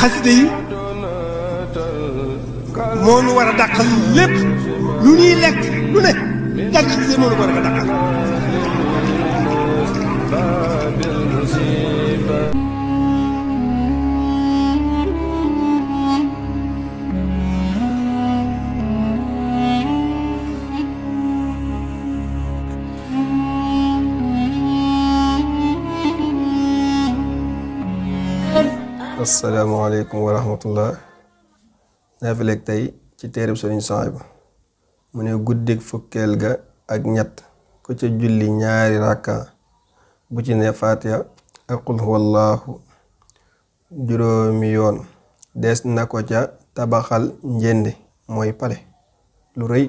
xasida yi moo nu war a dàqal lépp lu ñuy lekk lu ne jàng xasida yi moo nu ko war a dàqal. asalaamaaleykum wa rahmatullah. naafileeg tey ci téereb Sëriñ Suhaybu mu ne guddik fukkeel ga ak ñett ku ca julli ñaari rakka bu ci ne Faatiha ak qul huwallaahu juróomi yoon des na ko ca tabaxal njëndi mooy pale lu rëy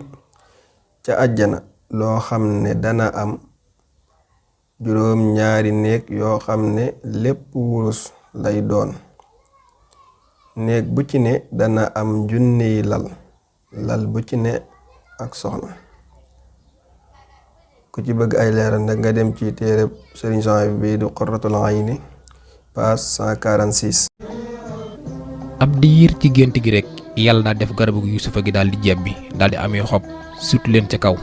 ca àjjana loo xam ne dana am juróom ñaari néeg yoo xam ne lépp wurus lay doon. néeg bu ci ne dana am junniy lal bu ci ne ak soxna. ku ci bëgg ay leeral nag nga dem ci téere Sëriñ Suhaybu bi du Qurratul Ayni page 146. ab diir ci gént gi rek yàlla daa def garabu Yuusufa gi daal di jebbi daal di amee xob surtout leen ca kaw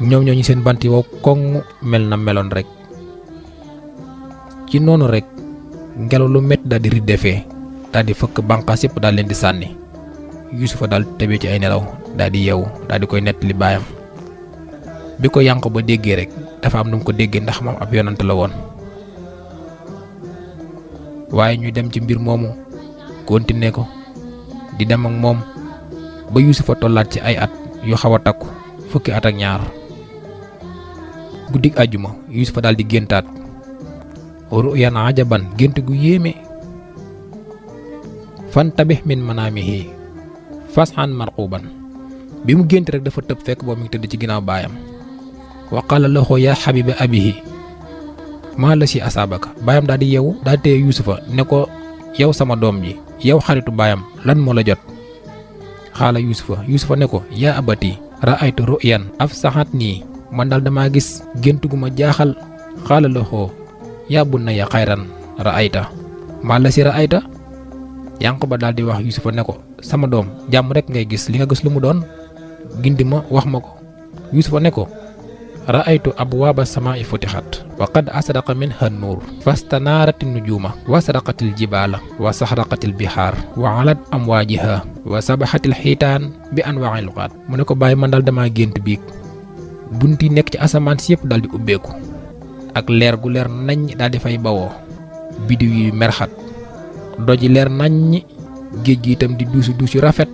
ñoom ñooñu seen bant yi wow koŋ mel na meloon rek ci noonu rek ngelaw lu métti daal di riddefee daal di fëkk bànqaas yëpp daal leen di sànni Yuusufa daal tebee ci ay nelaw daal di yeewu daal di koy nettali baayam bi ko Yanqooba déggee rek dafa am nu mu ko déggee ndax moom ab yonant la woon waaye ñuy dem ci mbir moomu continuer ko di dem ak moom ba Yuusufa tollaat ci ay at yu xaw a takku fukki at ak ñaar guddik àjjuma Yuusufa daal di géntaat ru'yan ajaban gént gu yéeme fantabih min manaamihi fas'an marquban bi mu gént rek dafa tëb fekk boobu mi ngi tëdd ci ginnaaw baayam wa qaala lahu yaa habiba abihi maa la si asaabaka baayam daal di yeewu daal di téye Yuusufa ne ko yow sama doom ji yow xaritu baayam lan moo la jot xaala Yuusufa ne ko yaa abati ra'aytu ru'yan afsahatnii man daal damaa gis gént gu ma jaaxal xaala lahu yaa bunayya xayran ra'ayta maa la si ra'ayta Yanqooba daal di wax Yuusufa ne ko sama doom jàmm rek ngay gis li nga gis lu mu doon gindi ma wax ma ko Yuusufa ne ko ra'aytu abwaaba samaa'i futixat wa qad asraqa minha nuur fastanaarati nujuuma wa saraqatil jibaala wa saxraqatil bihaar wa alat amwaajiha wa sabaxatil xiitaan bi anwaa'il lugaat mu ne ko bàyyi man daal damaa gént biig bunt yi nekk ci asamaan si yëpp daal di ubbeeku ak leer gu leer naññ daal di fay bawoo bidiw yi merxat doj yi leer naññ géej gi itam di duusi duusi rafet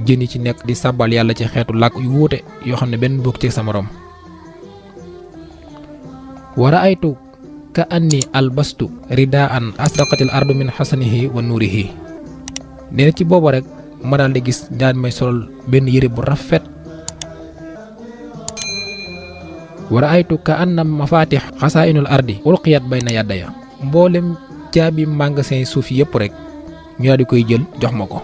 jën yi ci nekk di sàbbal yàlla ci xeetu làkk yu wuute yoo xam ne benn bokk ci sa morom wa ra'aytu ka anni albastu ridaan asraqatil ardu min xasanihi wa nuurihi nee na ci boobu rek ma daal di gis daan may sol benn yére bu rafet wa ra'aytu ka anna mafatix xasaa'inul ardi ulqiyat bayna yadaya mboolem caabi magasin suuf yëpp rek ñu daal di koy jël jox ma ko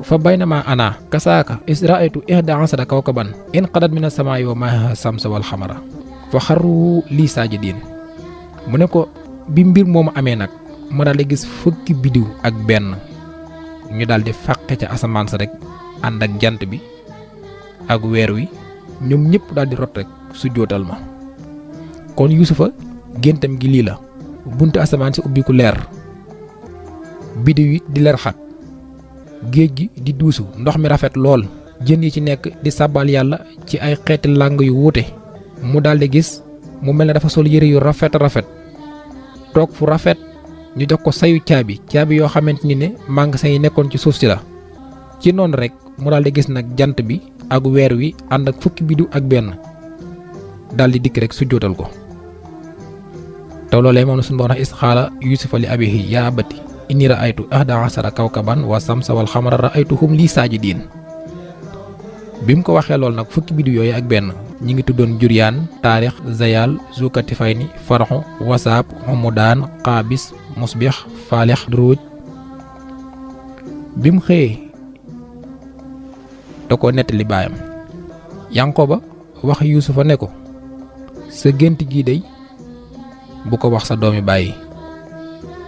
fa baynama ana kasaaka is ra'aytu ihda asara kawkaban inqadat min as-samaa'i wa maaha samsa wal xamara fa xarru lii saajidiin mu ne ko bi mbir moomu amee nag ma daal di gis fukki bidiw ak benn ñu daal di fàqe ca asamaan sa rek ànd ak jant bi ak weer wi ñoom ñëpp daal di rot rek su jootal ma kon Yuusufa géntam gi lii la buntu asamaan si ubbi ku leer bidiw yi di leer xat géej gi di duusu ndox mi rafet lool jën yi ci nekk di sàbbal yàlla ci ay xeeti làng yu wuute mu daldi gis mu mel ne dafa sol yére yu rafet toog fu rafet ñu jox ko sayu caabi yoo xamante ni ne magasin yi nekkoon ci suuf si la ci noonu rek mu daldi gis nag jant bi ak weer wi ànd ak fukki bidiw ak benn daldi dikk rek su jootal ko te loolee moom la suñu borom is xaala Yuusufa li abihi yaa abati inni ra'aytu ahda asara kawkaban wa samsa wal xamara ra'aytuhum lii saajidiin bi mu ko waxee lool nag fukki bidiw yooyu ak benn ñi ngi tuddoon Juryaan Taarix Zayaal Zukatifayni Farxu Wasaab Humudaan Qaabis Musbix Faalix Ruuj bi mu xëyee da ko nettali baayam Yanqooba wax Yuusufa ne ko sa gént gii dey bu ko wax sa doomi bàyyi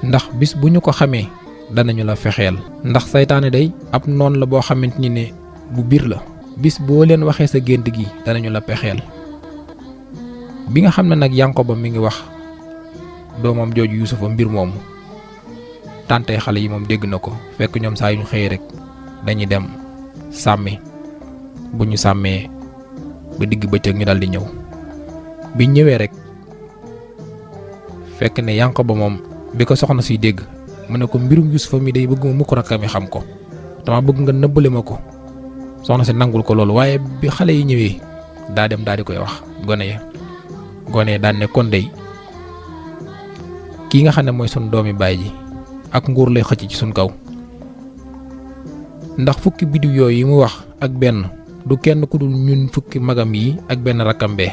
ndax bis bu ñu ko xamee danañu la fexeel ndax saytaane day ab noon la boo xamante ni ne bu biir la bis boo leen waxee sa gént gi danañu la pexeel. bi nga xam ne nag Yankoba mi ngi wax doomam jooju Yuusufa mbir moomu tàntee xale yi moom dégg na ko fekk ñoom saa yu ñu xëyee rek dañuy dem sàmmi bu ñu sàmmee ba digg bëccëg ñu dal di ñëw bi ñëwee rek fekk ne Yankoba moom bi ko soxna siy dégg mu ne ko mbirum Yuusufa mi day bëgg ma mukk rakkam yi xam ko dama bëgg nga nëbbale ma ko. soxna si nangul ko loolu waaye bi xale yi ñëwee daa dem daal di koy wax gone daan ne kon dey kii nga xam ne mooy sun doomi baay ji ak nguur lay xëcc ci sun kaw ndax fukki bidiw yooyu yi mu wax ak benn du kenn ku dul ñun fukki magam yi ak benn rakkam bee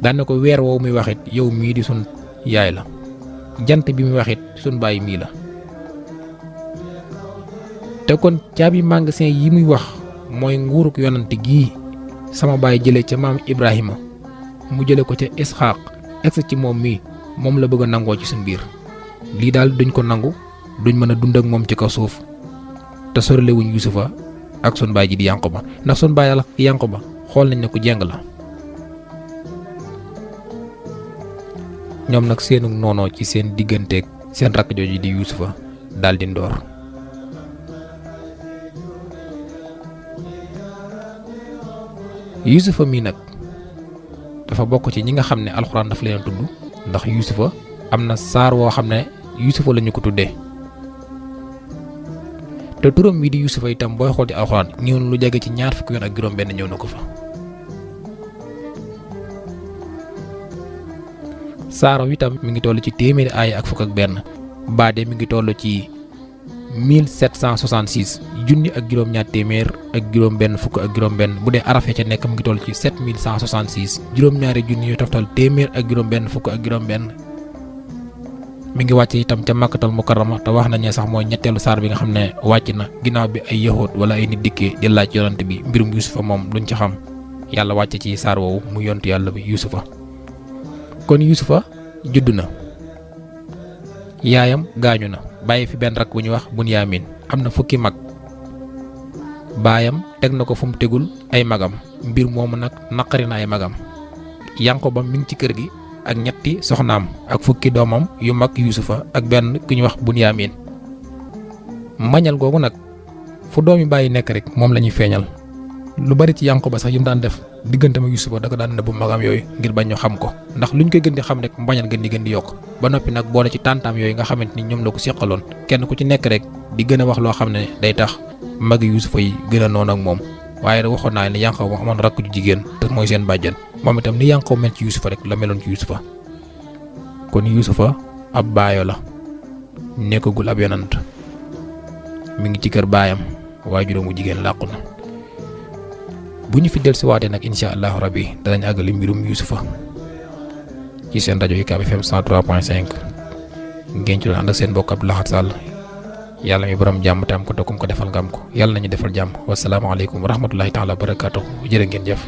daan ne ko weer woowu muy waxit yow mii di sun yaay la jant bi muy waxit sun baay mii la te kon caabi magasin yi muy wax mooy nguuruk yonante gii sama baay jële ca maam Ibrahima mu jële ko ca Isxaaq egsi ci moom mii moom la bëgg a nangoo ci suñ biir lii daal duñ ko nangu duñ mën a dund ak moom ci kaw suuf te sorelewuñ Yuusufa ak sun baay ji di Yankoba ndax sun baay la Yankoba xool nañ ne ku jeng la ñoom nag seenu noonoo ci seen digganteeg seen rakk jooju di Yuusufa daal di ndoor Yuusufa mii nag dafa bokk ci ñi nga xam ne alxuraan dafa leen tudd ndax Yuusufa am na saar woo xam ne Yuusufa lañu ko tuddee te turam wi di Yuusufa itam booy xool ci alxuraan ñëw na lu jege ci ñaar fukki yoon ak juróom benn ñëw na ko fa. saaro itam mi ngi toll ci téeméeri aaya ak fukk ak benn baade mi ngi toll ci 1766 junni ak juróom-ñaar téeméer ak juróom benn fukk ak juróom benn bu dee araf ya ca nekk mu ngi toll ci 7166 juróom-ñaari junni yu toftal téeméer ak juróom benn fukk ak juróom benn mi ngi wàcc itam ca Makkatal Mukarrama te wax nañ ne sax mooy ñetteelu saar bi nga xam ne wàcc na ginnaaw bi ay yahood wala ay nit dikkee di laaj yonante bi mbirum Yuusufa moom luñ ci xam yàlla wàcc ci saar woowu mu yontu yàlla bi Yuusufa kon Yuusufa judd na yaayam gaañu na bàyyi fi benn rakk bu ñuy wax Bunyaamin am na fukki mag baayam teg na ko fu mu tegul ay magam mbir moomu nag naqari na ay magam Yankoba mi ngi ci kër gi ak ñetti soxnaam ak fukki doomam yu mag Yuusufa ak benn ku ñuy wax Bunyaamin mbañal googu nag fu doomi bàyyi nekk rek moom la ñuy feeñal lu bari ci Yankoba sax yi mu daan def diggante ma Yuusufa da ko daan nëbbu magam yooyu ngir bañ ñu xam ko ndax luñ koy gën di xam rek mbañal gën di yokk ba noppi nag boole ci tàntaam yooyu nga xamante ni ñoom la ko seqaloon kenn ku ci nekk rek di gën a wax loo xam ne day tax magi Yuusufa yi gën a noonu ak moom waaye waxoon naa ne Yankoba amoon rakk ju jigéen te mooy seen bàjjan moom itam ni Yankoba mel ci Yuusufa rek la meloon ci Yuusufa kon Yuusufa ab baayo la nekkagul ab yonant mi ngi ci kër baayam waajuram wu jigéen làqu na bu ñu fi dellusiwaatee nag incha allahu rabbi danañ àggali mbirum Yuusufa ci seen rajo UCAB FM 103.5 ngeen ci doon ànd ak seen mbokk Abdou Lahad Sall yàlla mi borom jàmm te am ko te kum ko defal nga am ko yàlla nañu defal jàmm wasalaamaaleykum wa rahmatullahi taala wa barakaatuhu jërë ngeen jëf.